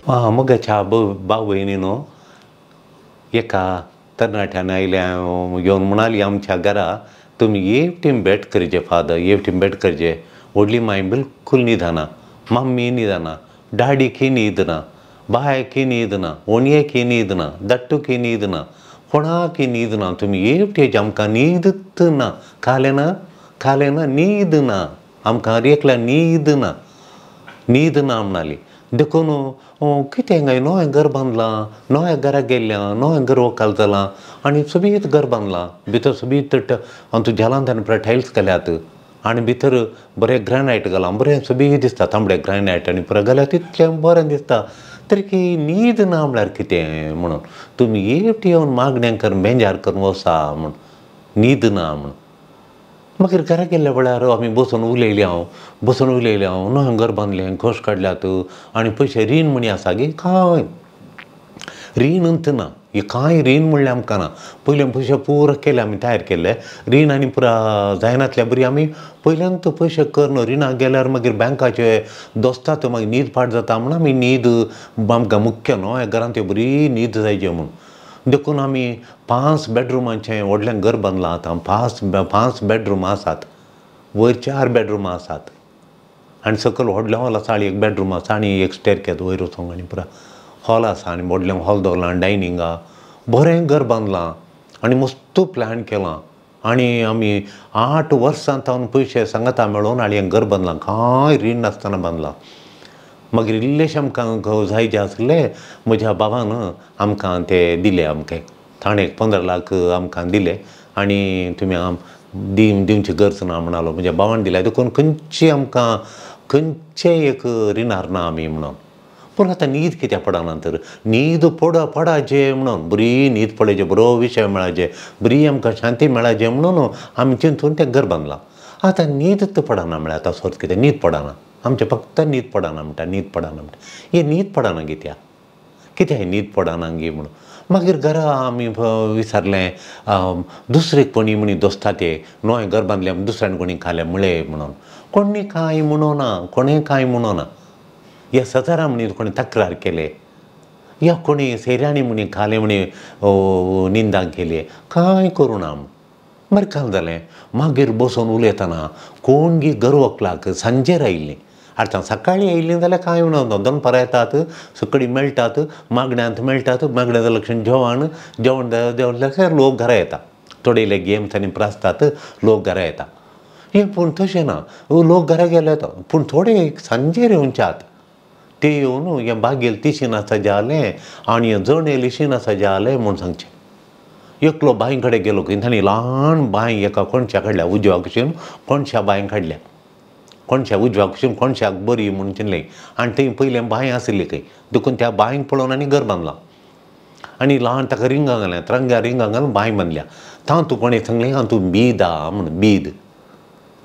मोगाच्या भाव भयणीनो, एका तरणाट्यान आयल्या येवन म्हणाली आमच्या घरा, तुमी एक टीम भेट करचे फादर, एक टीम भेट करचे. व्हडली माय बिलकूल न्हिदना, मम्मी न्हिदना, डाडीकी न्हीद ना, बायकी न्हीद ना, व्हणयेकी न्हीद ना, धाकटुकी न्हीद ना, कोणाकी न्हीद ना. तुमी एकटेच आमकां न्हीदच ना, कालें ना, कालें ना, न्हीद ना आमकां, एकल्या न्हीद ना, न्हीद ना म्हणाली. देखून कितें काय नवें घर बांदलां, नव्या घरा गेल्ल्या, नवें घर वकाल जालां आनी सोबीत घर बांदलां, भितर सोबीत आनी जेलांत आनी पुराय टायल्स घाल्यात आनी भितर बरें ग्रॅनायट घालां, बरें सोबीत दिसता, तांबडे ग्रॅनायट आनी पुराय घाल्यार तितलें बरें दिसता. तरी की न्हीद ना म्हळ्यार कितें म्हणून तुमी एकटी येवन मागणें करून बेजार करून वसा म्हूण, न्हीद ना म्हूण. मागीर घरा गेल्ल्या वेळार आमी बसून उलयली हांव, बसून उलयली हांव, नवें घर बांदलें, खोश काडल्यात आनी पयशे रीण म्हणी आसा गे, कांय रीण अंत ना, हे कांय रीण म्हणल्यार आमकां ना. पयलीं पयशे पुरा केले आमी, तयार केल्ले रीण आनी पुरा जायनातल्या बरी आमी पयल्यान तो पयशे करून रिणाक गेल्यार मागीर बँकाचे दोस्तात, मागीर न्हीद पाड जाता म्हूण आमी न्हीद आमकां मुख्य न्हू घरांत त्यो बरी न्हीद जायची म्हूण. देखून आमी 5 बेडरुमांचें व्हडलें घर बांदलां आतां, 5 बेडरूम आसात, वयर 4 बेडरूम आसात आनी सकयल व्हडलें हॉल आसा आनी एक बेडरूम आसा आनी एक स्टेरकेज वयर वचोंक आनी पुरा हॉल आसा आनी व्हडलें हॉल दवरलां, डायनींग आहा, बरें घर बांदलां आनी मस्त प्लॅन केलां. आनी आमी 8 वर्सां तावन पयशे सांगाता मेळोवन आनी हें घर बांदलां, कांय रीण नासतना बांदलां. मागीर इल्लेशें आमकां जाय जे आसले म्हज्या बाबान आमकां ते दिले, आमकां ताणें 15 लाख आमकां दिले आनी तुमी दिवची गरज ना म्हणालो म्हज्या बाबान दिले. देखून खंयची आमकां खंयचें एक रिणार ना आमी म्हणून. पूण आतां न्हीद कित्याक पडना तर, न्हीद पडाचे म्हणून, बरी न्हीद पडचे, बरो विशय मेळाचे, बरी आमकां शांती मेळाचे म्हणून आमी चिंतून तें घर बांदलां. आतां न्हीद पडना म्हळ्यार आतां सोद कितें न्हीद पडना आमचें, फक्त न्हीद पडना म्हणटा, न्हीद पडना म्हणटा. हे न्हीद पडना कित्याक, कित्याक न्हीद पडना गी म्हणून. मागीर घरा आमी विचारलें, दुसरे कोणी म्हणी दोस्ता ते नवें घर बांदलें दुसऱ्यान कोणी खालें म्हळें म्हणून, कोणी कांय म्हणोना, कोणें कांय म्हणोना. ह्या सजारा म्हणी कोणी तक्रार केले, या कोणी सैऱ्यांनी म्हणी खालें म्हणी निंदा केली, कांय करूं ना. मागीर काल जालें, मागीर बसून उलयतना कोण गी गरवकलाक सांजेर आयिल्लीं. आतां सकाळीं आयिल्लीं जाल्यार कांय म्हणना, दनपारां येतात, सकाळीं मेळटात, मागण्यांत मेळटात, मागण्या लक्षण जेवण जेवण जेवण लोक घरा येता, थोडे इल्ले गेम्स आनी प्रासतात, लोक घरा येता. हें पूण तशें ना, लोक घरा गेले येता, पूण थोडे सांजेर येवच्यात ते येवन हें बागेल तिशीन आसा जालें आनी हें जणेल इशीन आसा जालें म्हूण सांगचें. एकलो बांय कडेन गेलो खंय, ताणें ल्हान बांय एका कोणशा काडल्या, उजव्या कुशीन कोणशा बांय काडल्या, कोणशा उजव्या कुशीन कोणशाक बरी म्हूण चिंतलें आनी थंय पयलें बांय आशिल्ली खंय, देखून त्या बांयक पळोवन आनी घर बांदलां आनी ल्हान ताका रिंगां घालें, तरंगा रिंगां घालून बांय बांदल्या. तातूंत कोणें सांगलें हातूंत बीद आहा म्हूण, बीद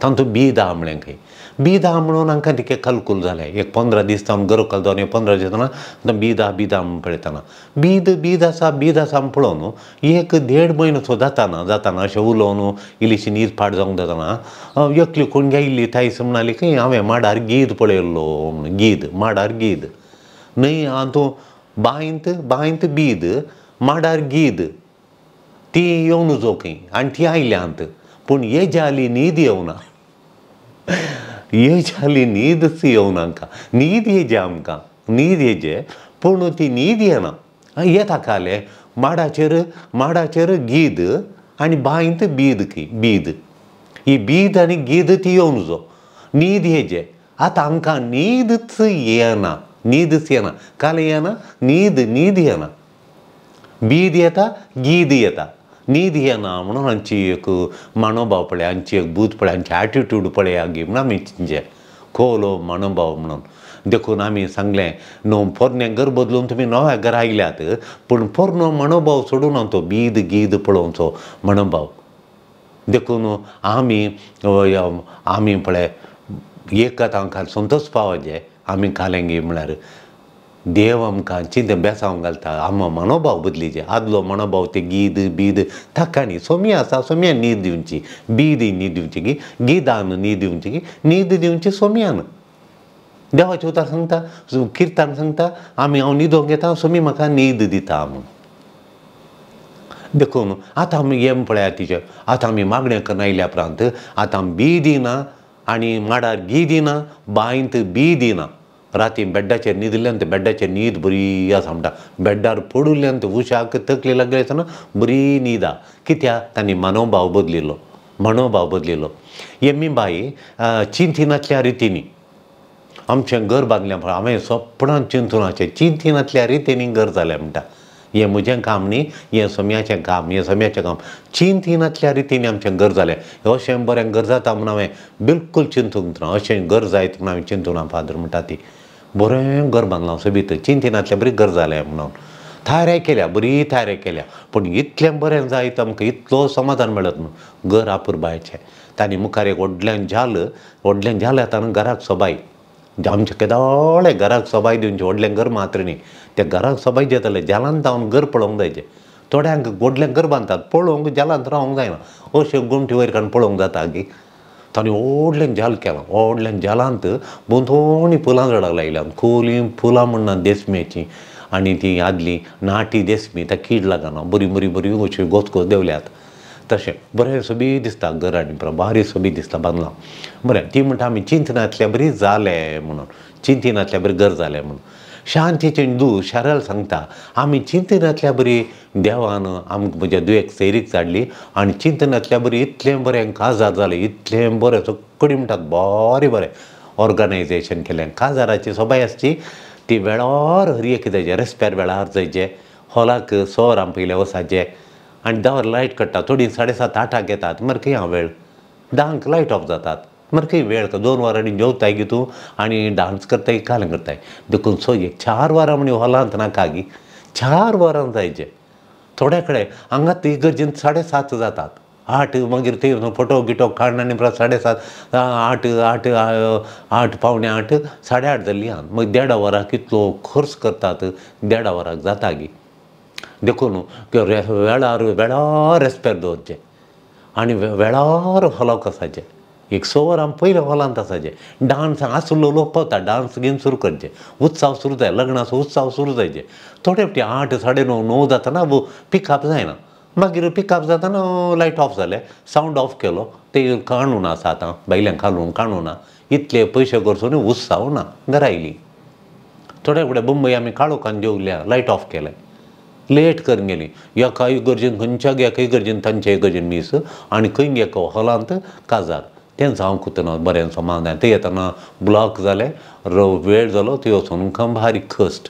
तातूंत बीद आहा म्हणलें खंय. बीद आहा म्हणून आमकां तिके कलकूल जालें. एक 15 दीस जावन गरवकाल जावन 15 दीस जातना बीद आहा बीद आहा म्हूण पळयतना बीद बीद आसा बीद आसा म्हूण पळोवन एक 1.5 म्हयनो सो जाताना जाताना अशें उलोवन इल्लीशी न्हीद पाड जावंक जाताना एकली कोण आयिल्ली ताईस म्हणाली खंय हांवें माडार गीद पळयल्लो म्हूण, गीद माडार गीद न्हय हातूंत बांयंत बांयंत बीद माडार गीद ती येवन जो खंय आनी ती आयल्या आंत, पूण येजाली न्हीद येवना, येजाली न्हीदच येवना आमकां, न्हीद येजे आमकां न्हीद येजे, पूण ती न्हीद येना. येता काले माडाचेर माडाचेर गीद आनी बांयंत बीद खंय, बीद ही बीद आनी गीद ती येवन जो न्हीद येजे. आतां आमकां न्हीदच येना, न्हीदच येना, काल येना न्हीद, न्हीद येना, बीद येता गीद येता, न्हीद येना म्हणून आमची एक मनोभाव पळय, आमची एक बूद पळय, आमची एटिट्यूड पळय गी म्हणून आमी चिंतचें खोलो मनोभाव म्हणून. देखून आमी सांगलें न्हू पोरणें घर बदलून तुमी नव्या घरा आयल्यात, पूण पोरणो मनोभाव सोडून तो बीद गीद पळोवचो मनोभाव. देखून आमी आमी पळय एक आतां आमकां संतोश पावचे आमी खालें म्हळ्यार देव आमकां चिंतें बेसांव घालता, आमकां मनोभाव बदलीचे. आदलो मनोभाव ते गीद बीद ताका न्ही, सोमी आसा सोम्यान न्हीद दिवची, बीद न्हीद दिवची की गिदान न्हीद दिवची की न्हीद दिवची सोम्यान. देवाचें उतर सांगता, किर्तान सांगता, आमी हांव न्हिदोंक घेता, सोमी म्हाका न्हीद दिता म्हूण. देखून आतां आमी हें पळयात टिचर, आतां आमी मागणें करून आयल्या उपरांत आतां बी दिना आनी माडार घी दिना, बांयंत बी दिना. राती बेड्डाचेर न्हिदिल्ल्यान ते बेड्डाचेर न्हीद बरी आसा म्हणटा, बेड्डार पडिल्ल्यान ते उशाक तकली लागली आसतना बरी न्हीद आहा. कित्याक तांणी मनोभाव बदलिल्लो, मनोभाव बदलिल्लो. येमी बाई चिंतिनातल्या रितींनी आमचें घर बांदलें, हांवें सपनान चिंतूनाचें चिंतिनातल्या रितींनी घर जालें म्हणटा. हें म्हजें काम न्ही, हें सोम्याचें काम, हें सोम्याचें काम. चिंतिनातल्या रितींनी आमचें घर जालें. अशें बरें घर जाता म्हूण हांवें बिलकूल चिंतूंक ना, अशें घर जायत म्हूण हांवें चिंतूंक ना फादर म्हणटा ती. बरें घर बांदलां सोबीत, चिंतिनातलें बरें घर जालें म्हणून तयारी केल्या, बरी तयारी केल्या. पूण इतलें बरें जायत आमकां इतलो समाधान मेळत न्हू. घर आपुरबायचें. तांणी मुखार एक व्हडलें जाल, व्हडलें जाल येता न्हू घराक सोबाय, आमच्या केदोळे घराक सोबाय दिवचें व्हडलें घर मात्र न्ही, त्या घराक सोबाय दितलें जालांत रावन घर पळोवंक जायचें. थोड्यांक व्हडलें घर बांदतात पळोवंक जालांत रावंक जायना, अशें गोमटी वयर काडून पळोवंक जाता गी. तांणी व्हडलें जाल केलां, व्हडलें जालांत भोंवतणी फुलां झाडां लायल्या, खोलीं फुलां म्हणना देसमेचीं, आनी ती आदली नाटी देसमी, ताका कीड लागना, बरी बरी बरी अश्यो गोचकोच देंवल्यात. तशें बरें सोबीत दिसता घर आनी बारीक सोबीत दिसता बांदलां बरें. ती म्हणटा आमी चिंतनातल्या बरी जालें म्हणून, चिंतिनातल्या बरी घर जालें म्हणून. शांतीचें दू शरल सांगता आमी चिंतनातल्या बरी देवान आमकां म्हज्या दुयेक सैरीक जाडली आनी चिंतनातल्या बरी इतलें बरें काजार जालें, इतलें बरें सगळीं म्हणटात बरें बरें ऑर्गनायजेशन केलें. काजाराची सोबाय आसची ती वेळार हर एक जायचे, रेस्पेर वेळार जायचे, हॉलाक 6 वरां पयलें वचाचें आनी 10 वर लायट काडटा. थोडीं 7:30 8 येतात, मागीर खंय हांव वेळ 10 लायट ऑफ जातात, मागीर खंय वेळ 2 वरांनी जेवताय गी तूं आनी डांस करताय कालें करताय. देखून सो एक 4 वरां म्हणी हॉलांत नाका गी, 4 वरां जायचे. थोड्या कडेन हांगा ती गरजेन 7:30 जातात, 8 मागीर ते फोटो गिटो काडून आनी परत 7:30 8 8 8 7:45 8:30 जाल्ली आहा. मागीर 1.5 वराक कितलो खर्च करतात, 1.5 वराक जाता गी. देखून वेळार वेळार रेस्पेर दवरचें आनी वेळार हॉलाक वचाचें. एक 6 वरां पयलें हॉलांत आसाचें. डांस आसलो लोक पावता, डांस घेवन सुरू करचें, उत्सव सुरू जाय, लग्नाचो उत्सव सुरू जायचे. थोडे फावटी 8 9:30 9 जातना पिकअप जायना, मागीर पिकअप जातना लायट ऑफ जालें, सावंड ऑफ केलो, ते काणून आसा आतां भायल्यान घालून काणून ना, इतले पयशे खर्चून उत्सव ना. घरा आयली थोडे फुडें बंबई आमी काळोखान जेवल्या, लायट ऑफ केलें, लेट करून गेली. एका इगर्जेन खंयच्या एका इगर्जेन तांच्या इगर्जेन मीस आनी खंय एका हॉलांत काजार. तें जावंकूच ना बरें समाधान. ते येतना ब्लॉक जालें, वेळ जालो, ते वचून भारी कश्ट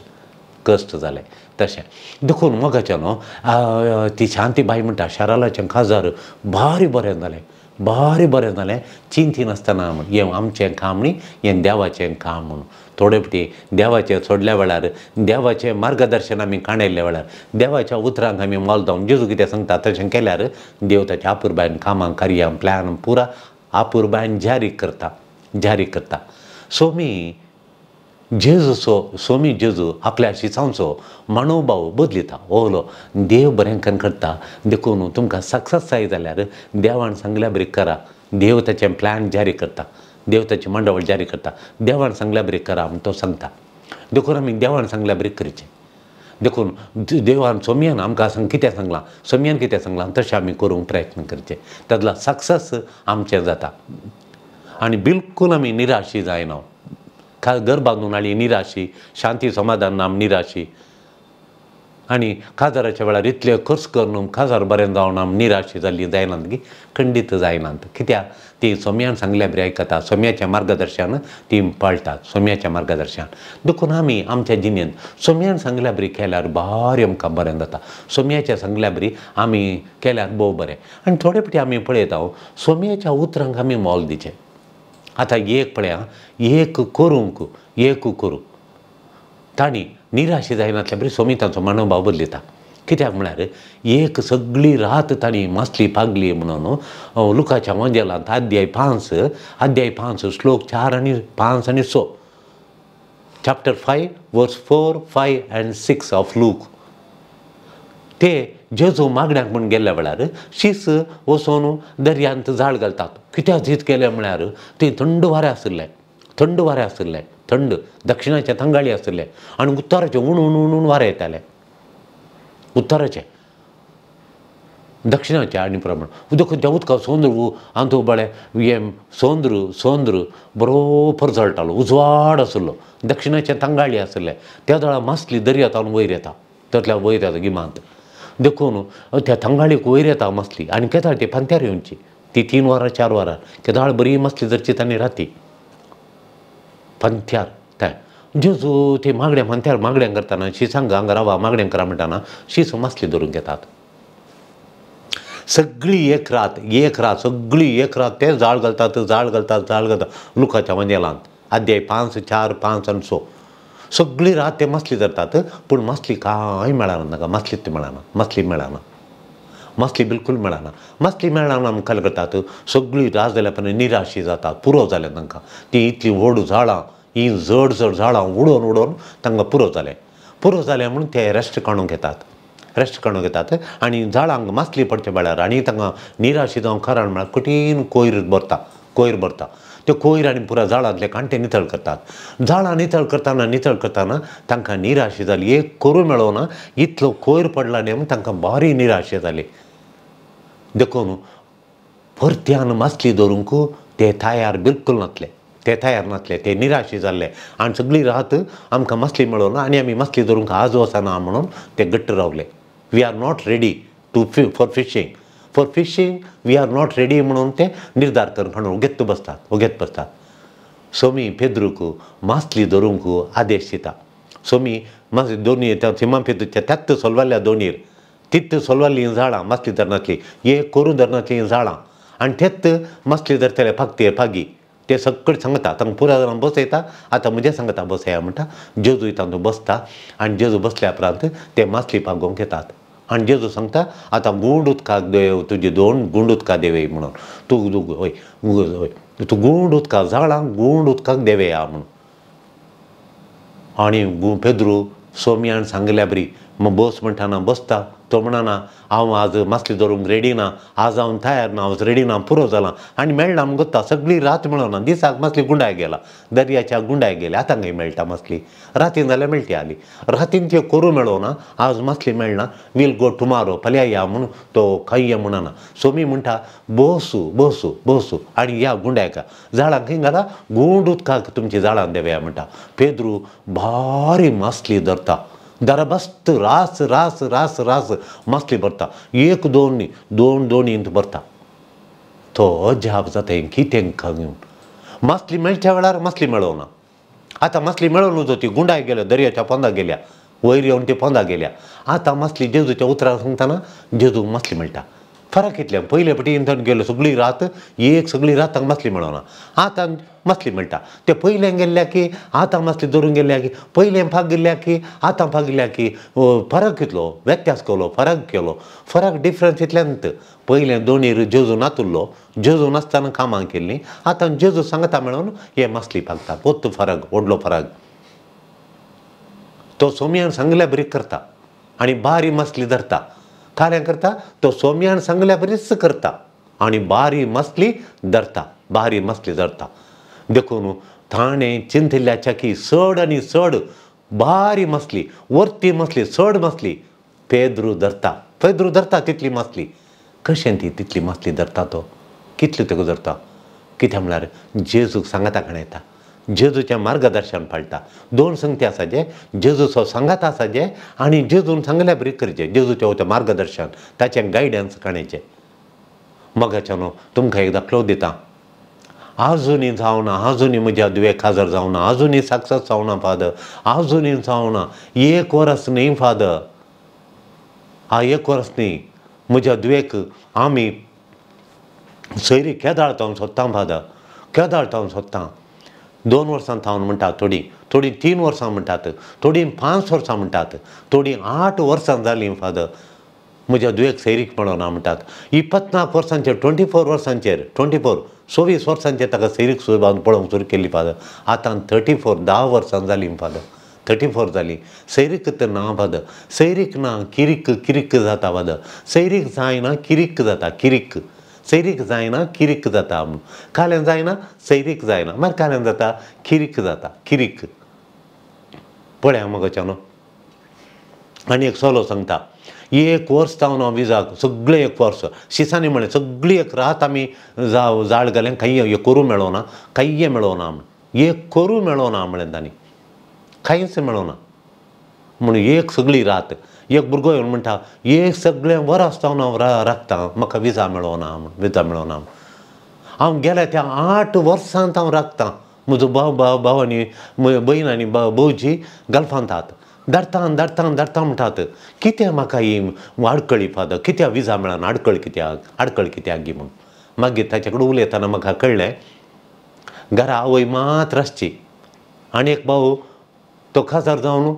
कश्ट जालें. तशें देखून मोगाचें न्हू ती शांती बाई म्हणटा शरालाचें काजार भारी बरें जालें, भारी बरें जालें, चिंतिनासतना म्हण हें आमचें काम न्ही, हें देवाचें काम म्हणून. थोडे फावटी देवाचें सोडल्या वेळार, देवाचें मार्गदर्शन आमी काणयल्ल्या वेळार, देवाच्या उतरांक आमी मोल जावन जेजू कितें सांगता तशें केल्यार देव ताच्या आपुरबायन कामां कार्यां प्लॅन पुरा आपुरबायन जारी करता, जारी करता. सोमी जेजूचो, सोमी जेजू आपल्या शिसांचो मनोभाव बदलिता. ओलो देव बरें करता. देखून तुमकां सक्सेस जाय जाल्यार देवान सांगल्या बरी करा, देव ताचें प्लॅन जारी करता, देव ताची मांडावळ जारी करता. देवान सांगल्या बरी करा म्हूण तो सांगता. देखून आमी देवान सांगल्या बरी करचें. देखून देवान सोमयान आमकां सांग कितें सांगलां, सोमयान कितें सांगलां तशें आमी करूंक प्रयत्न करचें, तातूंतलो सक्सेस आमचें जाता आनी बिलकूल आमी निराशी जायना. घर बांदून हाडली निराशी, शांती समाधान ना निराशी, आनी काजाराच्या वेळार इतले खर्च करून काजार बरें जावन आम निराशी जाल्ली जायनात गी, खंडीत जायनात. कित्याक ती सोम्यान सांगल्या बरी आयकता, सोम्याचें मार्गदर्शन ती पाळटात, सोम्याचें मार्गदर्शन. देखून आमी आमच्या जिणेंत सोम्यान सांगल्या बरी केल्यार भारी आमकां बरें जाता. सोम्याच्या सांगल्या बरी आमी केल्यार भोव बरें. आनी थोडे फावटी आमी पळयता सोम्याच्या उतरांक आमी मोल दिचें. आतां एक पळया, एक करूंक एक करूं तांणी निराशी जायनातल्या बरी सोमी तांचो मनोभाव बदलिता. कित्याक म्हळ्यार एक सगळी रात तांणी मासली पागली म्हणून लुकाच्या वंजेलांत अध्याय 5, अध्याय 5 श्लोक 4 आनी 5 आनी 6, chapter 5 verse 4, 5 and 6 of Luke. ते जेजू मागण्याक म्हूण गेल्ल्या वेळार शीस वचून दर्यांत जाळ घालतात. कित्याक जीत केलें म्हळ्यार ते थंड वारें आशिल्लें, थंड वारें आशिल्लें, थंड दक्षिणाचे थंगाळी आसले आनी उत्तराचे उण उण उण वारें येतालें उत्तराचें दक्षिणाचे आनी प्रमाण उदक त्या उदका सोंद्र आंतू बळें हें सोंद्र सोंद्र बरोबर जळटालो उजवाड आसलो दक्षिणाचे थंगाळी आसले त्या वेळार मासली दर्या तावन वयर येता तसल्या वयर येता गिमांत देखून त्या थंगाळीक वयर येता मासली आनी केदाळ ती फांत्यार येवची ती 3 वरां 4 वरां केदाळ बरी मासली धरची तांणी राती फांत्यार तें जेजू ते मागण्या फांत्यार मागण्या करतना शिसांक हांगा रावा मागण्या करा म्हणटाना शीस मासली धरून घेतात सगळी एक रात सगळी एक रात ते जाळ घालतात जाळ घालतात जाळ घालतात लुकाच्या वंदेलांत अध्याय 5, 4, 5 आनी 6 सगळी रात ते मासली धरतात पूण मासली कांय मेळना तांकां मासलीच मेळना मासली मेळना मासली बिलकूल मेळना मासली मेळना मुखार करतात सगळी रात जाल्या पण निराशी जातात पुरो जालें तांकां ती इतली व्हड झाडां ही जड जड झाडां उडोवन उडोवन तांकां पुरो जालें पुरो जालें म्हणून ते रेस्ट काडून घेतात रेस्ट काडून घेतात आनी झाडांक मासली पडच्या वेळार आनी तांकां निराशी जावन कारण म्हळ्यार कठीण कोयर भरता कोयर भरता ते कोयर आनी पुरा झाडांतले कांटे नितळ करतात झाडां नितळ करतना नितळ करतना तांकां निराशी जाली एक करूं मेळना इतलो कोयर पडला न्ही म्हणून तांकां भारी निराशे जाली देखून परत्यान मासली धरूंक ते तयार बिलकूल नासले ते तयार नासले ते निराशी जाल्ले आनी सगळी रात आमकां मासली मेळना आनी आमी मासली धरूंक आज वचना म्हणून ते घट्ट रावले. We are not ready to for fishing for fishing we are not ready म्हणून ते निर्धार करून खाणून ओगेत बसतात ओगेत बसतात. सोमी पेद्रूक मासली धरूंक आदेश दिता. सोमी मासली दोनी त्या सिमा पेद्रूच्या त्यात सोलवाल्या दोनीर तित सोलवाली झाडां मासली धरनातली एक करून धरनातली झाडां आनी तेत मासली धरतले फागतेर फागी ते सगळे सांगता तांकां पुरा जाणां बसयता आतां म्हजें सांगता बसया म्हणटा जेजू तांतूं बसता आनी जेजू बसल्या उपरांत ते मासली पागोवंक येतात आनी जेजू सांगता आतां गूंड उदकाक देव तुजी दोन गूंड उदका देवय म्हणून तूं हय हय तूं गूंड उदकाक झाडां गूंड उदकाक देवया म्हणून. आनी पेद्रू सोमयान सांगल्या बरी मग बस म्हणटाना बसता तो म्हणना हांव आज मासली धरूंक रेडी ना आज हांव तयार ना हांव रेडी ना पुरो जालां आनी मेळना म्हूण गोत्ता सगळी रात मेळना दिसाक मासली गुंडाय गेला दर्याच्या गुंडाय गेल्या आतां खंय मेळटा मासली रातीन जाल्यार मेळटी आली रातीन त्यो करूं मेळना आज मासली मेळना वील गो टुमारो फाल्यां या म्हणून तो खंय म्हणना. सोमी म्हणटा बसू बसू बसू आनी या गुंडायका झाडां खंय घाला गुंड उदकाक तुमची झाडां देवया म्हणटा. पेद्रू भारी मासली धरता दरबस्त रास रास रास रास मासली भरता एक दोन न्ही दोन दोन इंत भरता तो अजाप जाता कितें घेवन मासली मेळच्या वेळार मासली मेळना आतां मासली मेळोवन ती गुंडाय गेल्या दर्याच्या पोंदा गेल्या वयर येवन ती पोंदा गेल्या आतां मासली जेजूच्या उतराक सांगतना जेजूक मासली मेळटा. फरक इतले पयले पटी इंथन गेलो सगळी रात एक सगळी रात तांकां मासली मेळना आतां मासली मेळटा ते पयलें गेल्ल्या की आतां मासली धरून गेल्ल्या की पयलें फागिल्ल्या की आतां फागिल्ल्या की फरक कितलो व्यत्यास केलो फरक केलो फरक डिफरन्स इतल्यान पयलें दोनीर जेजू नातुल्लो जेजू नासतना कामां केल्लीं आतां जेजू सांगता मेळोवन हे मासली फागता पोत्त फरक व्हडलो फरक. तो सोमयान सांगल्या बरी करता आनी बारी मासली धरता कार्य करता तो सोमयान सांगल्या बरीच करता आनी बारी मासली धरता बारी मासली धरता. देखून ताणें चिंतिल्ल्याच्या की चड आनी चड बारी मासली वरती मासली चड मासली पेद्रू धरता पेद्रू धरता तितली मासली कशें ती तितली मासली धरता तो कितली तेका धरता कित्याक म्हळ्यार जेजूक सांगाता काण येता जेजूचें मार्गदर्शन पाळटा. दोन संगती आसा जे जेजूचो सांगात आसा जे आनी जेजून सांगल्या बरी करचें जेजूचें तें मार्गदर्शन ताचें गायडन्स काणयचें. मगाच्यानो तुमकां एकदां क्लो दिता आजुनी जावना आजुनी म्हज्या दुयेक काजार जावना आजुनी सक्सेस जावना फादर आजुनी जावना एक वरस न्ही फादर हा एक वरस न्ही म्हज्या दुयेक आमी सैरी केदाळ तावन सोदता फादर केदाळ तावन सोदता 2 वर्सां थावन म्हणटात थोडीं थोडीं 3 वर्सां म्हणटात थोडीं 5 वर्सां म्हणटात थोडीं 8 वर्सां जालीं फादर म्हज्या दुयेक सैरीक मेळना म्हणटात. 24 वर्सांचेर 24 वर्सांचेर 24 वर्सांचेर ताका सैरीक सुरू पळोवंक सुरू केली फादर आतां 34 10 वर्सां जालीं फादर 34 जालीं सैरीक तर ना फादर सैरीक ना किरीक किरीक जाता फादर सैरीक जायना किरीक जाता किरीक सैरीक जायना किरीक जाता म्हूण. काल्यान जायना सैरीक जायना, मागीर काल्यान जाता किरीक जाता किरीक. पळया मगोच्या न्हू. आनी एक सोलो सांगता, एक वर्स जावन हांव विजाक सगळें एक वर्स शिसांनी म्हणलें सगळी एक रात आमी जाळ घालें, कांय एक करूं मेळोना, कांय मेळोना म्हण, एक करूं मेळोना म्हणलें तांणी, कांयच मेळोना म्हूण एक सगळी रात. एक भुरगो येवन म्हणटा एक सगळें वरस जावन हांव राखतां, म्हाका विजा मेळोना म्हण, विजा मेळोना म्हण. हांव गेल्या त्या 8 वर्सांत हांव राखतां. म्हजो भाव भाव भाव आनी भयण आनी भावजी गल्फांत आहात, धाडटा धाडटा धाडटा म्हणटात. कित्याक म्हाका ही आडकळी फादर, कित्याक विजा मेळना, आडकळ कित्याक, आडकळ कित्याक गी म्हूण. मागीर ताचे कडेन उलयतना म्हाका कळ्ळें, घरा आवय मात्र आसची आनी एक भाव तो काजार जावन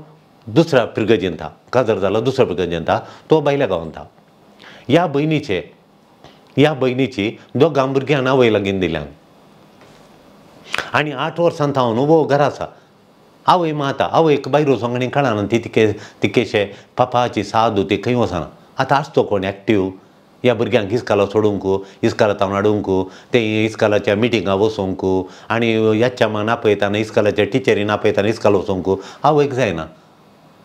दुसऱ्या पिरगजेंत, काजार जाला दुसऱ्या पिरगजेंत, तो भायल्या गांवांत. ह्या भयणीचे, ह्या भयणीची दोगां भुरग्यान आवय लागीं दिल्यान आनी 8 वर्सां हांव न्हू वो घरा आसा. आवय माता आवयक भायर वचोंक आनी कळना, ती तिके तिकेशे पापाची सादू ती खंय वचना. आतां आसतो कोण एक्टीव ह्या भुरग्यांक इस्काला सोडूंक, इस्काला तावन हाडूंक, ते इस्कालाच्या मिटिंगाक वचोंक आनी ह्याच्या मान आपयताना इस्कालाच्या टिचरीन आपयताना इस्काल वचोंक आवयक जायना.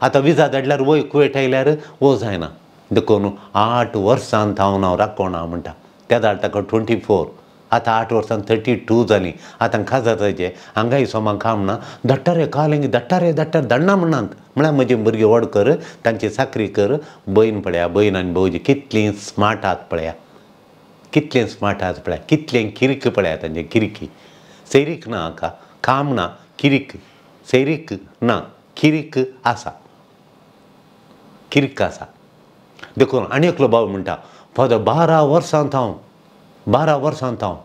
आतां विजा धाडल्यार वय कुवेट आयल्यार वो जायना. देखून 8 वर्सां हांव हांव राखोना म्हणटा. त्या दाळ ताका 24, आतां 8 वर्सां 32 जालीं. आतां काजार जायचें, हांगाय सोमाक काम ना, धाडटा रे काल धाडटा रे धाडटा धाडना म्हणनात. म्हळ्यार म्हजी भुरगीं व्हड कर, तांची चाकरी कर. भयण पळया, भयण आनी भावजी कितलीं स्मार्ट आहात पळया, कितलें स्मार्ट आहात पळया, कितलें किरिक पळया तांचें किरिकी. सैरीक ना हाका, काम ना, किरीक, सैरीक ना, किरीक आसा, किरीक आसा. देखून आनी एकलो भाव म्हणटा, फादर 12 वर्सांत हांव, 12 वर्सांत हांव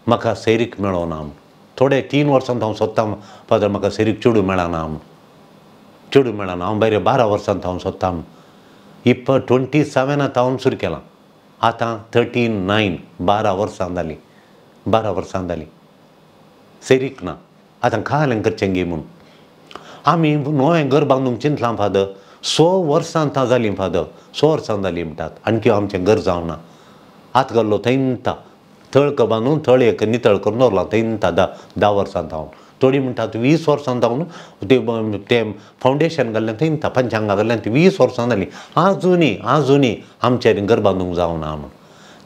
म्हाका सैरीक मेळोना म्हूण. थोडे 3 वर्सांत हांव सोदतां फादर, म्हाका सैरीक चेडूं मेळना म्हूण, चेडूं मेळना. हांव भायर 12 वर्सांत हांव सोदतां म्हूण. इप 27 हांव सुरू केलां, आतां 39, 12 वर्सां जालीं, 12 वर्सां जालीं सैरीक ना. आतां खालें करचें गे म्हूण. आमी नवें घर बांदूंक चिंतलां फादर, 100 वर्सां जालीं फादर, 100 वर्सां जालीं म्हणटात, आणखी आमचें घर जावना. हात घाल्लो थंयता थळक बांदून थळ एक नितळ करून दवरलां थंयता 10 वर्सां जावन. थोडीं म्हणटात 20 वर्सां जावन तें फावंडेशन घाल्लें थंयता, पंचांगा घाल्लें ती 20 वर्सां जालीं, आजुनी आजुनी आमचें घर बांदूंक जावना म्हूण.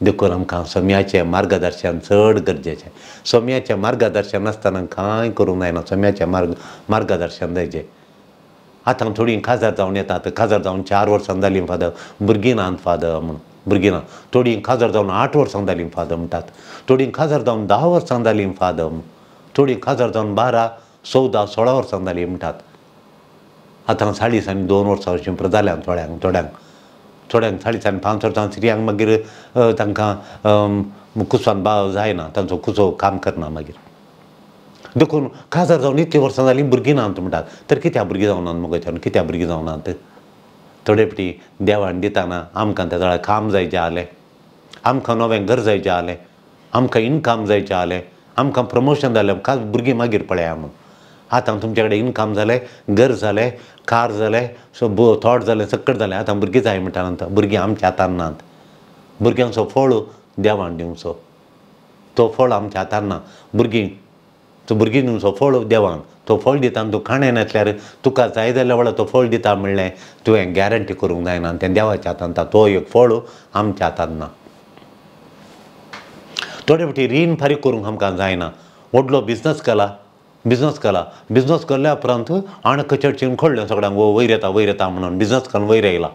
देखून आमकां सम्याचें मार्गदर्शन चड गरजेचें. सम्याचें मार्गदर्शन नासतना कांय करूंक जायना. सम्याचें मार्गदर्शन जायचें. आतां थोडीं काजार जावन येतात, काजार जावन 4 वर्सां जालीं फादर, भुरगीं नात फादर म्हूण, भुरगीं ना. थोडीं काजार जावन 8 वर्सां जालीं फादर म्हणटात, थोडीं काजार जावन 10 वर्सां जालीं फादर म्हूण, थोडीं काजार जावन 12, 14, 16 वर्सां जालीं म्हणटात. आतां 40 आनी 2 वर्सां अशीं जाल्यान थोड्यांक, थोड्यांक थोड्यांक 40 आनी 5 वर्सां स्त्रियांक मागीर तांकां कुसवान बाव जायना, तांचो कुसो काम करना मागीर. देखून काजार जावन इतलीं वर्सां जालीं भुरगीं नात म्हणटात, तर कित्याक भुरगीं जावनात मगो, कित्याक भुरगीं जावनात? थोडे फावटी देवान दितना आमकां त्या वेळार काम जायचें आसलें, आमकां नवें घर जायचें आसलें, आमकां इनकम जायचें आसलें, आमकां प्रमोशन जालें, काल भुरगीं मागीर पळया म्हूण. आतां तुमचे कडेन इनकम जालें, घर जालें, कार जालें, सो थोट जालें, सक्कट जालें, आतां भुरगीं जाय म्हणटा. नंतर भुरगीं आमच्या हातान नात. भुरग्यांचो फळ देवान दिवचो, तो फळ आमच्या हातान ना. भुरगीं तो भुरगीं दिवचो फळ देवान, तो फळ दिता तूं खाणें नासल्यार तुका जाय जाल्यार वेळार तो फळ दिता म्हणलें तुवें गॅरंटी करूंक जायना. तें देवाच्या हातान, तो एक फळ आमच्या हातान ना. थोडे फावटी रीण फारीक करूंक आमकां जायना. व्हडलो बिजनस केला, बिजनस केला, बिजनस केल्या उपरांत आणक चर्चीन कळ्ळें सगळ्यांक, वो वयर येता वयर येता म्हणून बिजनस करून वयर आयला.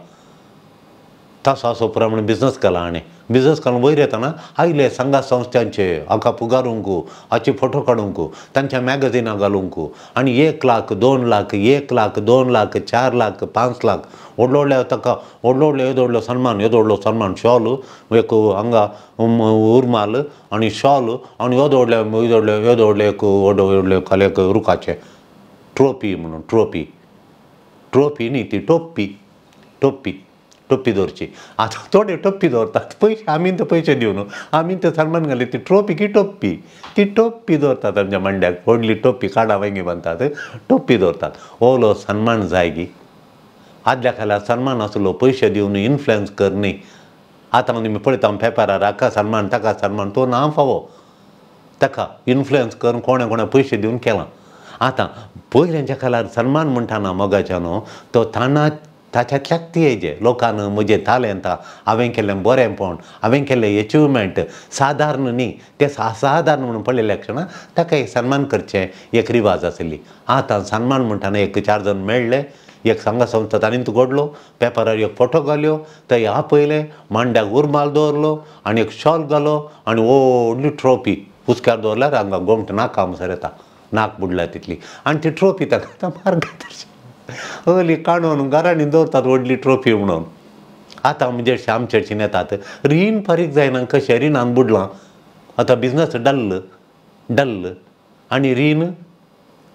तासो आसो पुरा म्हणून बिजनस केला आनी बिजनस करून वयर येतना आयले संघा संस्थांचे हाका पुगारूंक, हाचे फोटो काडूंक, तांच्या मॅगझिनां घालूंक आनी 1 लाख, 2 लाख, 1 लाख, 2 लाख, 4 लाख, 5 लाख व्हडलो व्हडल्या ताका व्हडलो व्हडलो येदो व्हडलो सन्मान, येदो व्हडलो सन्मान, शॉल एक हांगा उरमाल आनी शॉल आनी येदो व्हडले येदो व्हडले येदो व्हडले एक व्हडलो व्हडले खाली एक रुखाचें ट्रॉफी म्हणून, ट्रॉफी, ट्रॉफी न्ही ती टोप्पी, टोप्पी, टोप्पी दवरची. आतां थोडे टोप्पी दवरतात, पयशे आमी ते पयशे दिवन आमी ते सन्मान घाली ती ट्रॉफी की टोप्पी, ती टोप्पी दवरतात आमच्या मांड्याक, व्हडली टोप्पी काडा वांगी बांदतात, टोप्पी दवरतात. ओलो सन्मान जाय गी. आदल्या खाला सन्मान आसलो, पयशे दिवन इन्फ्लुएन्स कर न्ही. आतां तुमी पळयता पेपरार हाका सन्मान ताका सन्मान, तो ना फावो, ताका इन्फ्लुयन्स करून कोणें कोणें पयशे दिवन केलां। आतां पयल्यांच्या काळार सन्मान म्हणटा ना मोगाच्या न्हू, तो ताणा ताच्यातल्याक ती येजे लोकान म्हजें तालेंत, हांवें केल्लें बरेंपण, हांवें केल्लें एचिवमेंट सादारण न्ही, तें असादारण म्हणून पळयल्या क्षणा ताका एक सन्मान करचें एक रिवाज आसली। आतां सन्मान म्हणटाना एक चार जाण मेळ्ळे, एक संघ संस्था ताणें घडलो, पेपरार एक फोटो घाल्यो, थंय आपयलें, मांड्याक उरमाल दवरलो आनी एक शॉल घालो आनी व्हडली ट्रॉफी हुस्क्यार दवरल्यार हांगा गोमट नाका म्हणसर येता, नाक बुडल्या तितली, आनी ती ट्रॉफी ताका आतां मार्गदर्शन हली काडून घरांनी दवरतात व्हडली ट्रॉफी म्हणून। आतां म्हणजे आमचे चर्चीन येतात, रीण फारीक जायना, कशें रिणान बुडलां, आतां बिजनस डल्ल डल्ल आनी रीण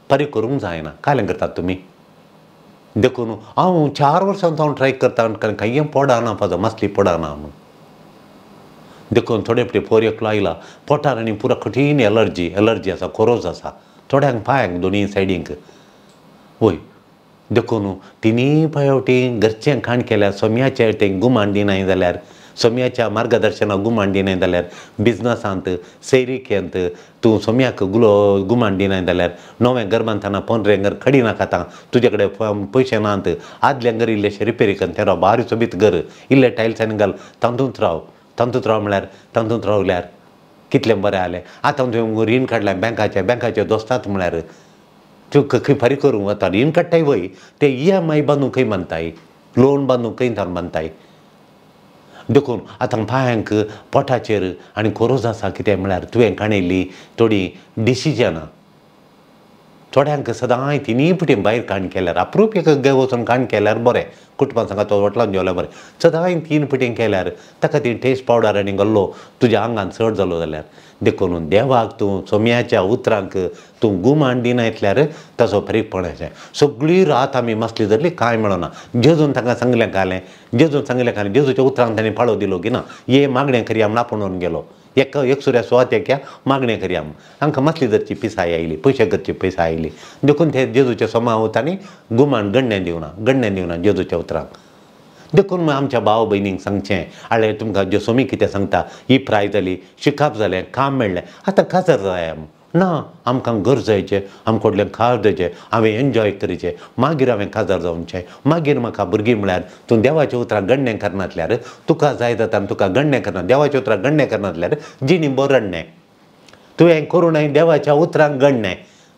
फारीक करूंक जायना, कालें करतात तुमी। देखून हांव 4 वर्सां हांव ट्राय करता कारण कांय पडना फाजो मासली पडना म्हणून। देखून थोडे फावटी पोर एकलो आयला, पोटार आनी पुरा कठीण एलर्जी एलर्जी आसा, खोरोज आसा थोड्यांक पांयांक दोनूय सायडींक वय। देखून तिनूय फावटी घरचें खाण केल्यार सोम्याचें तें गुमान दिनाय जाल्यार, सोम्याच्या मार्गदर्शनाक गुमान दिनाय जाल्यार, बिजनसांत सैरिकेंत तूं सोम्याक गुलो गुमान दिनाय जाल्यार, नवें घर बांदतना पोन्नें घर खडी नाका, तुजे कडेन पयशे नात, आदलें घर इल्लेशें रिपेरी करून तें राव, बारीक सोबीत घर इल्ले टायल्सांनी घाल, तातूंत राव, तातूंत राव म्हळ्यार तातूंत रावल्यार कितलें बरें जालें। आतां तुवें रीण काडलें बँकाचें, बँकाचे दोस्तात म्हळ्यार तूं खंय फारीक करूंक वता, रीण काडटाय वय, ते EMI बांदूंक खंय बांदताय, लोन बांदूंक खंय ताण बांदताय। देखून आतां पांयांक पोटाचेर आनी खोरोज आसा कितें म्हळ्यार तुवें काणयल्ली थोडीं डिसिजनां, थोड्यांक सदांय तिनूय फावटी भायर काण केल्यार अप्रूप एक वचून काण केल्यार बरें, कुटुंबां सांगा तो वटलान जेवल्यार बरें, सदांय 3 फावटी केल्यार ताका ती टेस्ट पावडर आनी घाल्लो तुज्या आंगान चड जालो जाल्यार। देखून देवाक तूं सोम्याच्या उतरांक तूं गुमान दिना इतल्यार ताचो फरीकपण अशें। सगळी रात आमी मासली धरली, कांय मेळना, जेजून तांकां सांगलें घालें, जेजून सांगलें घालें, जेजूच्या उतरांक ताणें पाळो दिलो की ना, ये मागणें करया म्हण आपोवन गेलो, एक एकसुऱ्या सुवातेक मागणें करया म्हण, तांकां मासली धरची पिसाय आयली, पयशे करची पिसाय आयली, देखून ते जेजूच्या सोमा तांणी गुमान गण्णें दिवना, गण्णें दिवना जेजूच्या उतरांक। देखून आमच्या भाव भयणींक सांगचें, आळे तुमकां जेसोमी कितें सांगता, ही प्राय जाली, शिकप जालें, काम मेळ्ळें, आतां काजार जाय ना, आमकां घर जायचें, आमकां व्हडलें कार जायचें, हांवें एन्जॉय करचें, मागीर हांवें काजार जावचें, मागीर म्हाका भुरगीं म्हळ्यार तूं देवाच्या उतरां गण्णें करनासल्यार तुका जाय जाता आनी तुका गण्णें करना, देवाच्या उतरां गण्णें करनासल्यार जिणी बरो रडणें, तुवें करूं नाय देवाच्या उतरांक गण्णें,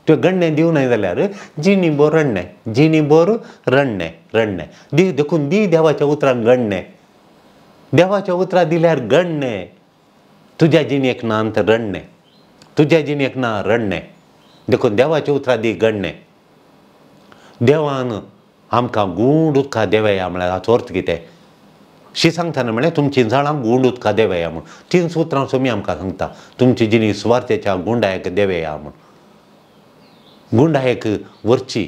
तुवें गण्णें दिवं नाय जाल्यार जिणी बरो रडणें, जिणी बरो रडणें रडणें दी। देखून दी देवाच्या उतरांक गण्णें, देवाच्या उतरां दिल्यार गण्णें, तुज्या जिणेक ना तर रडणें, तुज्या जिणेक ना रडणें। देखून देवाच्या उतरां दी गण्णें। देवान आमकां गूंड उदका देवया म्हळ्यार हाचो अर्थ कितें, शी सांगतना म्हळ्यार तुमचीं झाडां गूंड उदका देवया म्हूण, 3 उतरां सोमी आमकां सांगता, तुमची जिणी सुवार्थेच्या गुंडायक देवया म्हूण, गुंडायक व्हरची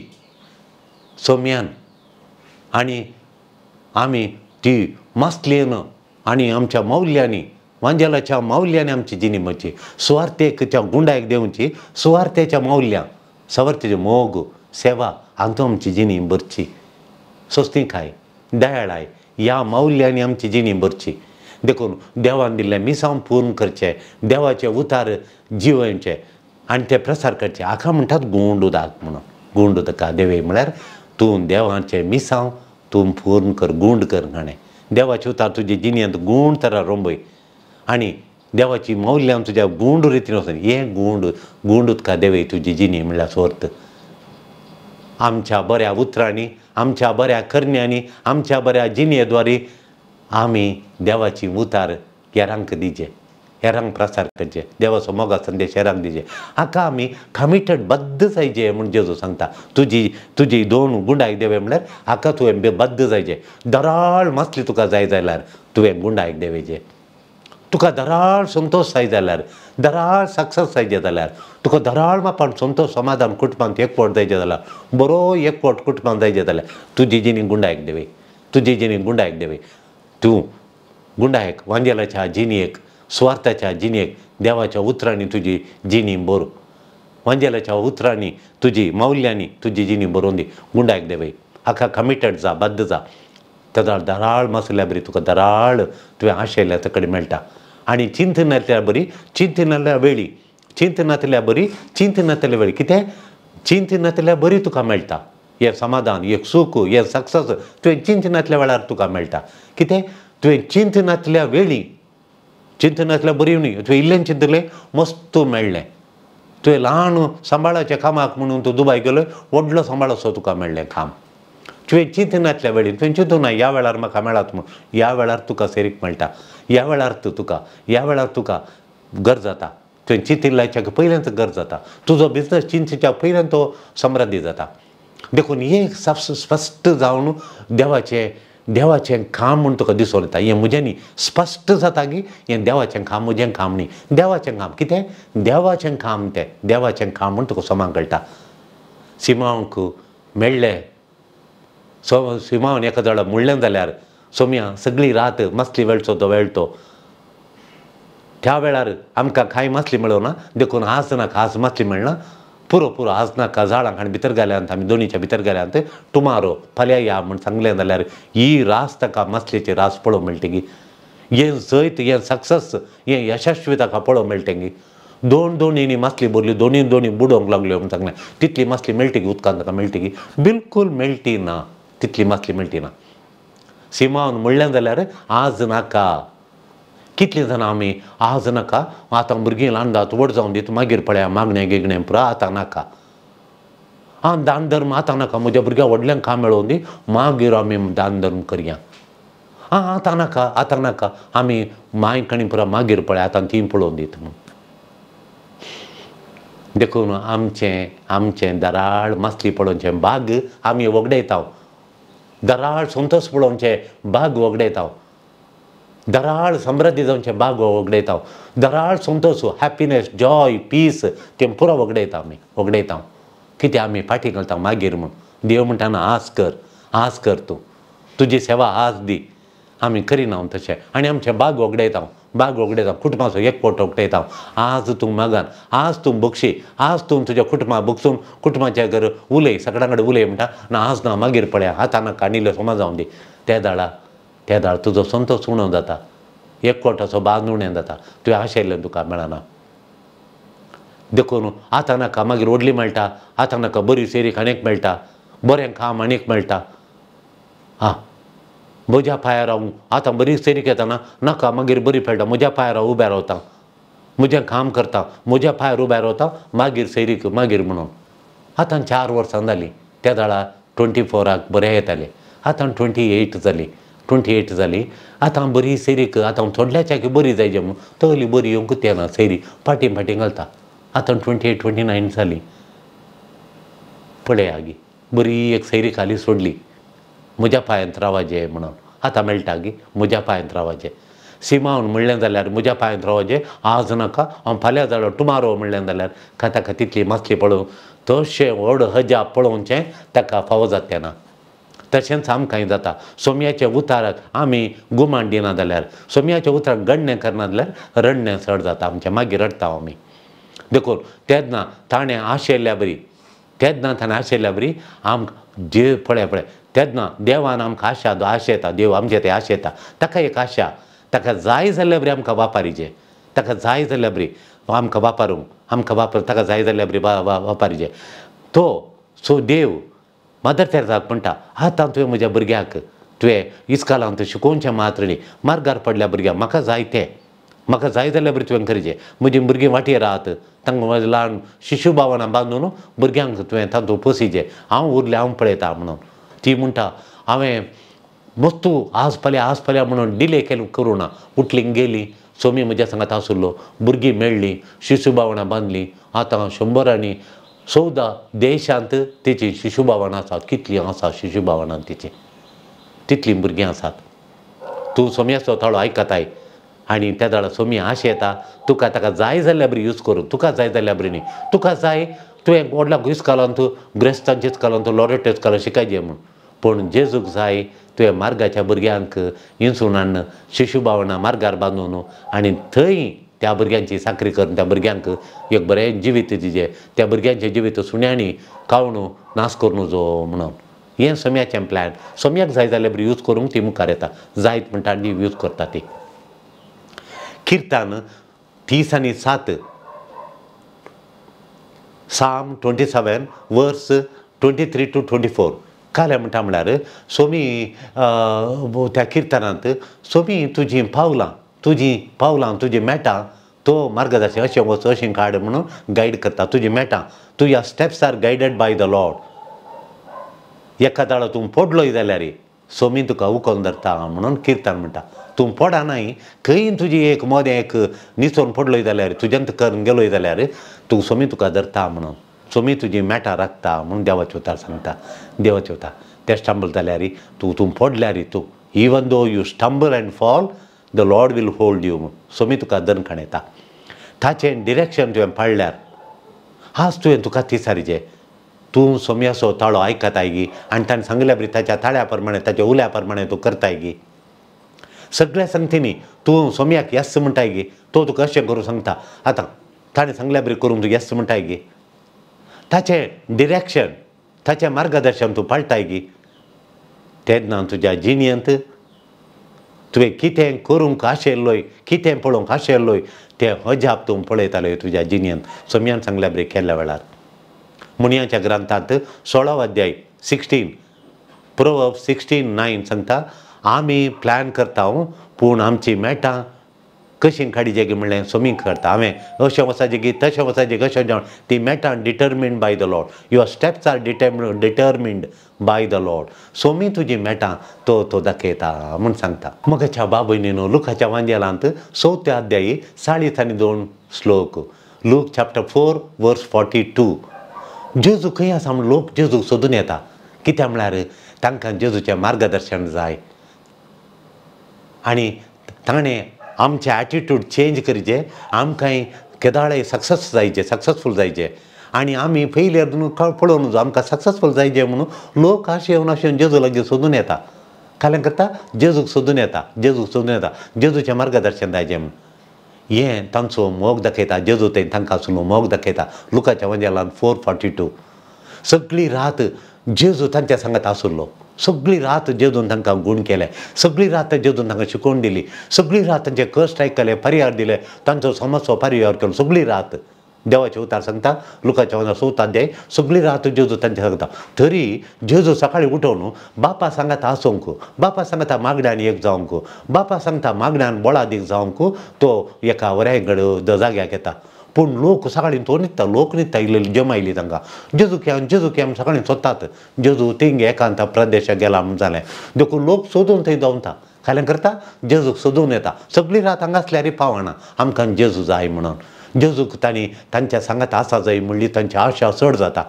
सोम्यान आनी आमी ती मासलेन आनी आमच्या मौल्यांनी वांजेलाच्या मावल्यांनी आमची जिणी म्हणची, सुवार्थेच्या गुंडायक देवची, सुवार्थेच्या मावल्यां सवार्थेचे मोग सेवा हातूंत आमची जिणी भरची, सोस्तिकाय दयाळाय ह्या मावल्यांनी आमची जिणी भरची। देखून देवान दिल्लें मिसांव पूर्ण करचें, देवाचे उतार जिवनचे आनी ते प्रसार करचे, हाका म्हणटात गूंड उदक म्हणून, गूंड उदका देवे म्हळ्यार तूं देवाचें मिसांव तूं पूर्ण कर, गूंड कर घाणें, देवाचे उतार तुजे जिणेंत गूंड तरा रोंबय आनी देवाची मौल्यां तुज्या गूंड रितीन वचून हें गूंड गूंड उदका देवे तुजी जिणी म्हणल्यार अर्थ। आमच्या बऱ्या उतरांनी, आमच्या बऱ्या करण्यांनी, आमच्या बऱ्या जिणेद्वारे आमी देवाची उतार हेरांक दिचे, हेरांक प्रसार करचे, देवाचो मोगा संदेश हेरांक दिचे, हाका आमी कमिटेड बद्द जायचे म्हूण जेजू सांगता। तुजी तुजी 2 गुंडायक देवे म्हळ्यार हाका तुवें बद्द जायचे, दराळ मासली तुका जाय जाल्यार तुवें गुंडायक देवेचे, तुका दराळ संतोश जाय जाल्यार, दराळ सक्सेस जायचे जाल्यार, तुका दराळ मापान संतोश समाधान कुटुंबांत एकवट जायचें जाल्यार, बरो एकवट कुटुंबांत जायचें जाल्यार तुजी जिणी गुंडायक देवे, तुजी जिणी गुंडायक देवे, तूं गुंडायक वांजेलाच्या जिणेक, सुवार्थाच्या जिणेक देवाच्या उतरांनी तुजी जिणी बरो, वांजेलाच्या उतरांनी तुजी मौल्यांनी तुजी जिणी बरोवन दी, गुंडायक देवे, हाका कमिटेड जा, बद्द जा। तेदाळ दराळ मासल्या बरी तुका दराळ तुवें आशयल्या ते कडेन मेळटा. आनी चिंतनातल्या बरी चिंतनातल्या वेळी चिंतनातल्या बरी चिंतनातल्या वेळी कितें चिंतनातल्या बरी तुका मेळटा हें समाधान, एक सूख, हें सक्सेस तुवें चिंतनातल्या वेळार तुका मेळटा. कितें तुवें चिंतनातल्या वेळी चिंतनातल्या बरी न्ही, तुवें इल्लें चिंतलें मस्त मेळ्ळें. तुवें ल्हान सांबाळाच्या कामाक म्हणून तूं दुबाय गेलो, व्हडलो सांबाळसो तुका मेळ्ळें काम. तुवें चिंतनातल्या वेळी तुवें चिंतूं ना ह्या वेळार म्हाका मेळत म्हूण, ह्या वेळार तुका सेरीक मेळटा, ह्या वेळार तूं तुका ह्या वेळार तुका गरज जाता. तुवें चिंतिल्ल्याच्या पयल्यान गरज जाता, तुजो बिजनस चिंतच्या पयल्यान तो समृद्धी जाता. देखून हें स्पश्ट जावन देवाचें देवाचें काम म्हूण तुका दिसून येता. हें म्हजें न्ही, स्पश्ट जाता की हें देवाचें काम, म्हजें काम न्ही. देवाचें काम कितें? देवाचें काम तें, देवाचें काम म्हूण तुका सोमाक कळटा. सिमांवक मेळ्ळें, सिमांवन एका जाणा म्हणलें जाल्यार सोम्या सगळी रात मासली वेळचो तो वेळ तो त्या वेळार आमकां कांय मासली मेळना, देखून आज नाका, आज मासली मेळना, पुरो पुरो आज नाका, झाडांक आनी भितर घाल्यांत आमी दोनीच्या भितर घाल्यांत, टुमारो फाल्यां या म्हूण सांगलें जाल्यार ही रास ताका मासलेची रास पळोवंक मेळटगी, हें जैत, हें सक्सेस, हें यशस्वी ताका पळोवंक मेळटगी. दोन दोनींनी मासली भरली, दोनी दोनी बुडोवंक लागल्यो म्हूण सांगलें, तितली मासली मेळटगी उदकान ताका मेळटगी? बिलकूल मेळटी ना, तितली मासली मेळटी ना. सिमावन म्हणलें जाल्यार आज नाका. कितलीं जाणां आमी आज नाका, आतां भुरगीं ल्हान जात व्हड जावन दीत मागीर पळया मागणें गिगणें पुरो आतां नाका, आं दान धर्म आतां नाका, म्हज्या भुरग्यां व्हडल्यांक काम मेळोवन दी मागीर आमी दान धर्म करया, आं आतां नाका, आतां नाका, आमी माय कणी पुरो मागीर पळया आतां ती पळोवन दीत म्हूण. देखून आमचें आमचें दराळ मासली पळोवचें बाग आमी वगडयता, दराळ संतोष पळोवचें बाग वगडयता, दराळ समृद्धी जावचें बाग वगडयता, दराळ संतोष, हॅपिनेस, जॉय, पीस तें पुरो वगडयता आमी, वगडयता. कितें आमी फाटीं घालता मागीर म्हूण. देव म्हणटा ना आज कर, आज कर, तूं तुजी सेवा आज दी. आमी करिना तशें आनी आमचें बाग वगडयता, बाग वगडयता, कुटुंबाचो एकवट वगडयता. आज तूं मागान, आज तूं बक्षी, आज तूं तुज्या कुटुंबा बगसून कुटुंबाच्या घर उलय, सगळ्यां कडेन उलय म्हणटा ना आज ना मागीर पळया आतां नाका, आनी इल्लें सोमा जावन दी. त्या दाळा त्या दाळ तुजो संतोष उणो जाता, एकवटाचो बांद उणें जाता, तुवें आशिल्लें तुका मेळना. देखून आतां नाका मागीर व्हडली मेळटा, आतां नाका बरी सेरीक आनीक मेळटा, बरें काम आनीक मेळटा, आं म्हज्या पांयार हांव आतां बरी सेरीक येतना नाका मागीर बरी मेळटा, म्हज्या पांयार हांव उबें रावता, म्हजें काम करता, म्हज्या पांयार उबें रावता, मागीर सैरीक मागीर म्हणून. आतां 4 वर्सां जालीं, त्या दाळा 24 बरें येतालें, आतां 28 जालीं, 28 जाली, आतां बरी सैरीक आतां थोडल्याच्याक बरी जायचे म्हूण तकली बरी येवंक येना, सैरी फाटीं फाटीं घालता. आतां 28 29 जाली, पळया गी बरी एक सैरीक हाली सोडली, म्हज्या पांयांत रावाचें म्हणून आतां मेळटा गी म्हज्या पांयांत रावाचें. सिमावन म्हणलें जाल्यार म्हज्या पांयांत रावाचें आज नाका, हांव फाल्यां जालो टुमारो म्हणलें जाल्यार ताका तितली मासली पळोवन तशें व्हड हजाब पळोवचें ताका फावो जाता ना. तशेंच आमकांय जाता. सोम्याच्या उताराक आमी गुमान दिना जाल्यार, सोम्याच्या उतराक गणणें करना जाल्यार रडणें चड जाता आमचें, मागीर रडटा आमी. देखून तेन्ना ताणें आशिल्ल्या बरी, तेन्ना ताणें आशिल्ल्या बरी आमकां देव पळय पळय तेन्ना देवान आमकां आशा आशेता, देव आमचे ते आशेता, ताका एक आशा, ताका जाय जाल्यार बरी आमकां वापारीचे, ताका जाय जाल्यार बरी आमकां वापरूंक, आमकां वापर ताका जाय जाल्यार बरी वापारीचे. तो सो देव मदर तेरेसाक म्हणटा आतां तुवें म्हज्या भुरग्याक तुवें इस्कालांत शिकोवचें मात्र न्ही, मार्गार पडल्या भुरग्याक म्हाका जाय तें, म्हाका जाय जाल्यार बरी तुवें करचें. म्हजीं भुरगीं वाटेर राहत तांकां ल्हान शिशू भावनां बांदून भुरग्यांक तुवें तातूंत पोसिचें, हांव उरलें हांव पळयता म्हणून. ती म्हणटा हांवें मस्तू आज फाल्यां आज फाल्यां म्हणून डिले केलो करूं ना, उठली गेली, सोमी म्हज्या सांगात आसलो, भुरगीं मेळ्ळीं, शिशू भावनां बांदलीं. आतां 114 देशांत तेची शिशू भावनां आसात, कितलीं आसा शिशू भावनां तिचीं, तितलीं भुरगीं आसात. तूं सोम्याचो ताळो आयकताय आनी त्या दाळा सोमी आशेता येता तुका ताका जाय जाल्यार बरी यूज करूं, तुका जाय जाल्यार बरी न्ही, तुका जाय तुवें व्हडल्या इस्कालांत ग्रेस्तांच्या इस्कालांत लॉरेटो इस्कालांत शिकायचें म्हूण, पूण जेजूक जाय तुवें मार्गाच्या भुरग्यांक इंसून हाडून शिशू भावनां मार्गार बांदून आनी थंय त्या भुरग्यांची साकरी करून त्या भुरग्यांक एक बरें जिवीत दिजें, त्या भुरग्यांचें जिवीत सुण्यांनी कावणू नाश करून जो म्हणून. हें सोम्याचें प्लॅन. सोम्याक जाय जाल्यार बरी यूज करूंक ती मुखार येता, जायत म्हणटा आनी यूज करता ती. किर्तन 37, Psalm 27 verse 23 to 24 काल्या म्हणटा म्हळ्यार सोमी त्या किर्तनांत सोमी तुजीं पावलां, तुजीं पावलां तुजीं मेटां तो मार्गदर्शन अशें वच अशें काड म्हणून गायड करता. तुजीं मेटां, तुज्या steps are guided by the Lord. एका दाळो तूं पडलोय जाल्यार सोमी तुका उकोन धरता म्हणून किर्तन म्हणटा. तूं पडनाय खंय तुजी एक मोदें एक निचोन पडलोय जाल्यार तुज्यांत करून गेलोय जाल्यार तूं सोमी तुका धरता म्हणून, सोमी तुजी मेटां राखता म्हणून देवाचें उतार सांगता. देवाचें उतार ते स्टंबल जाल्यार तूं तूं पडल्यार तूं even though you stumble and fall the Lord will hold you. Somi तुका दनखण येता. ताचें डिरेक्शन तुवें पाळ्ळ्यार आज तुवें तुका तिसारीचें तूं सोम्याचो ताळो आयकताय गी आनी ताणें सांगल्या बरी ताच्या ताळ्या प्रमाणे ताच्या उल्या प्रमाणे तूं करताय गी. सगळ्या संगतींनी तूं सोम्याक येस म्हणटाय गी, तो तुका अशें करूं सांगता. आतां ताणें सांगल्या बरी करूंक तूं येस म्हणटाय गी. ताचें डिरेक्शन ताचें मार्गदर्शन तूं पाळटाय गी तेन्ना तुज्या जिणेंत तुवें कितें करूंक आशिल्लोय कितें पळोवंक आशिल्लोय तें अजाप तूं पळयतालोय तुज्या जिणेंत सोम्यान सांगल्या बरी केल्ल्या वेळार. मुनियाच्या ग्रंथांत 16 अध्याय 16 प्रोवर्ब 16:9 सांगता आमी प्लॅन करता पूण आमची मेटां कशीं काडीचे म्हणलें सोमी करता. हांवें अशें वचाचें की तशें वचाचें कशें जावन ती मेटां determined by the Lord. Your steps are determined by the Lord. Somi तुजी मेटां तो तो दाखयता म्हूण सांगता. मगाच्या बाबयनीनो लुकाच्या वांजेलांत 4 अध्यायी 42 श्लोक, लूक चॅप्टर 4 वर्स 42. जेजू खंय आसा म्हूण लोक जेजूक सोदून येता. कित्याक म्हळ्यार तांकां जेजूचें मार्गदर्शन जाय आनी ताणें आमचें एटिट्यूड चेंज करचें, आमकांय केदाळें सक्सेस जायचें, सक्सेसफूल जायचें आनी आमी फेलियर पळोवन आमकां सक्सेसफूल जायचें म्हणून लोक अशें येवन अशें जेजू लागीं सोदून येता. काल्यां करता जेजूक सोदून येता, जेजूक सोदून येता, जेजूचें मार्गदर्शन जायचें म्हणून. हें तांचो मोग दाखयता जेजू थंय तांकां आसलो मोग दाखयता. लुकाच्या वंजेलान 4:42 सगळी रात जेजू तांच्या सांगात आसलो. सगळी रात जेजून तांकां गूण केले, सगळी रात जेजून तांकां शिकोवन दिली, सगळी रात तांचे कश्ट आयकले, परिहार दिले, तांचो समस्या परिहार केलो. सगळी रात देवाचें उतार सांगता लुकाच्या वंदा 4 अध्याय सगळी रात जेजू तांच्या सांगता. तरी जेजू सकाळी उठोवन बापा सांगाता आसूंक, बापा सांगाता मागण्यान एक जावंक, बापा सांगता मागण्यान बळादीक जावंक तो एका वऱ्या कडेन जाग्याक येता. पूण लोक सकाळीं तो न्हिदता, लोक न्हिदता, इल्ली जमायली तांकां जेजू खेम जेजू खेम सकाळीं सोदतात. जेजू थिंग एकांत प्रदेशाक गेला म्हूण जालें देखून लोक सोदून थंय दवरता. काल्यां करता जेजूक सोदून येता. सगळी रात हांगा आसल्यार पावना आमकां जेजू जाय म्हणून. जेजूक तांणी तांच्या सांगात आसा जाय म्हणली तांची आशा चड जाता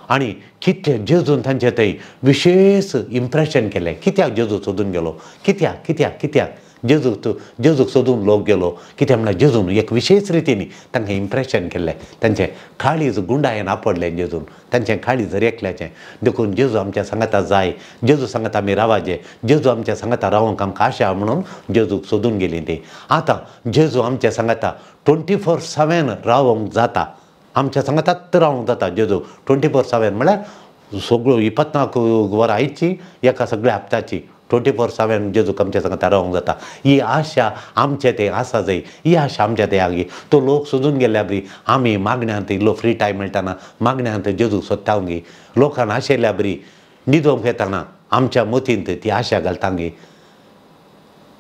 आनी कितले जेजून तांचे थंय विशेश इम्प्रेशन केलें. कित्याक जेजू सोदून गेलो, कित्याक कित्याक कित्याक जेजूक जेजूक सोदून लोक गेलो कित्याक म्हळ्यार जेजून एक विशेश रितीन तांकां इम्प्रेशन केल्लें. तांचें काळीज गुंडायेन आपडलें जेजून, तांचें काळीज रेखल्याचें. देखून जेजू आमच्या सांगाता जाय, जेजू सांगाता आमी रावाचें, जेजू आमच्या सांगाता रावंक आमकां आशा म्हणून जेजूक सोदून गेलीं तीं. आतां जेजू आमच्या सांगाता 24/7 रावंक जाता, आमच्या सांगातात रावंक जाता जेजू 24/7 म्हळ्यार सगळ्यो 24 वरां आयची एका सगळ्या हप्त्याची 24/7 जेजूक आमच्या सांगाता रावंक जाता. ही आशा आमचे ते आसा जाय, ही आशा आमच्या ते आगी. तो लोक सोदून गेल्ल्या बरी आमी मागण्यांत इल्लो फ्री टायम मेळटाना मागण्यांत जेजूक सोदता गी. लोकांक आशिल्ल्या बरी न्हिदोवंक येताना आमच्या मतींत ती आशा घालता गी.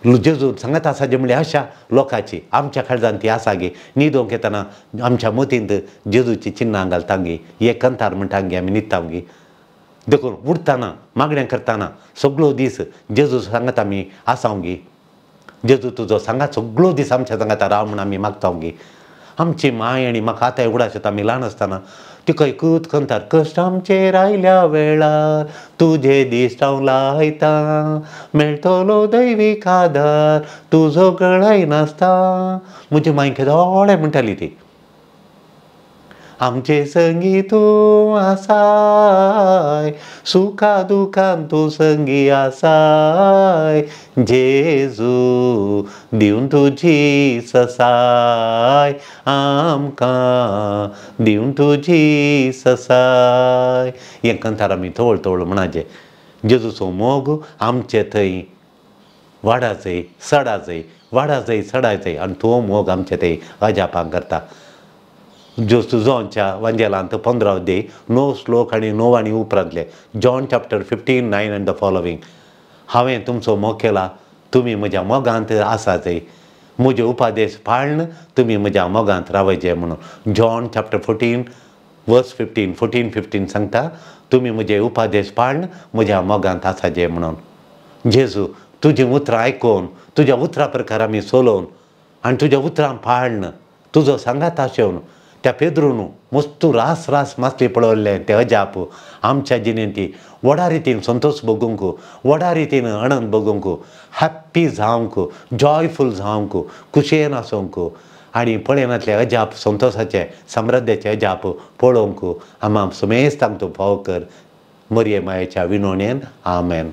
जेजू सांगात आसा जे म्हणल्यार आशा लोकांची आमच्या काळजान ती आसा गी. न्हिदोवंक येताना आमच्या मतींत जेजूची चिन्नां घालता गी, एक कंतार म्हणटा गी, आमी न्हिदता गी. देखून उठताना मागण्या करताना सगळो दीस जेजू सांगात आमी आसाव गी. जेजू तुजो सांगात सगळो दीस आमच्या सांगाता राव म्हूण आमी मागताव गी. आमची माय आनी म्हाका आतां उगडास येता आमी ल्हान आसतना तिका एकूच कंतार, कश्ट आमचेर आयल्या वेळार तुजे दीस हांव लायता, मेळटलो दैवीक आदार तुजो गळाय नासता. म्हजी माय केदोळे म्हणटाली ती, आमचे संगी तूं आसाय, सुखा दुखान तूं संगी आसाय, जेजू दिवन तुजी ससाय आमकां, दिवन तुजी ससाय. हें कंतार आमी तवळ तवळ म्हणाचे. जेजूचो मोग आमचे थंय वाडाचय सडाचय वाडाचय सडाचय आनी तो मोग आमचे थंय अजापां करता. जो जॉनच्या वांजेलांत 15 अध्याय 9 श्लोक आनी 9 आनी उपरांतले, John chapter 15 9 and the following. हांवें तुमचो मोग केला, तुमी म्हज्या मोगांत आसाचय, म्हजे उपादेश पाळन तुमी म्हज्या मोगांत रावचे म्हणून. जॉन चॅप्टर 14 वर्स 15 14 15 सांगता, तुमी म्हजे उपादेश पाळन म्हज्या मोगांत आसाचे म्हणून. जेजू तुजीं उतरां आयकून तुज्या उतरां प्रकार आमी चलोवन आनी तुज्या उतरां पाळन तुजो सांगात आशेवन त्या पेद्रून मस्तू रास रास मासली पळयल्लें तें अजाप आमच्या जिणेंत व्हडा रितीन संतोश भोगूंक, व्हडा रितीन आनंद भोगूंक, हॅप्पी जावंक, जॉयफूल जावंक, खुशयेन आसूंक आनी पळयनातलें अजाप संतोशाचें समृद्धेचें अजाप पळोवंक आमा सुमेस्तांक तूं फावो कर. मरिये मायेच्या विनोणेन आमेन.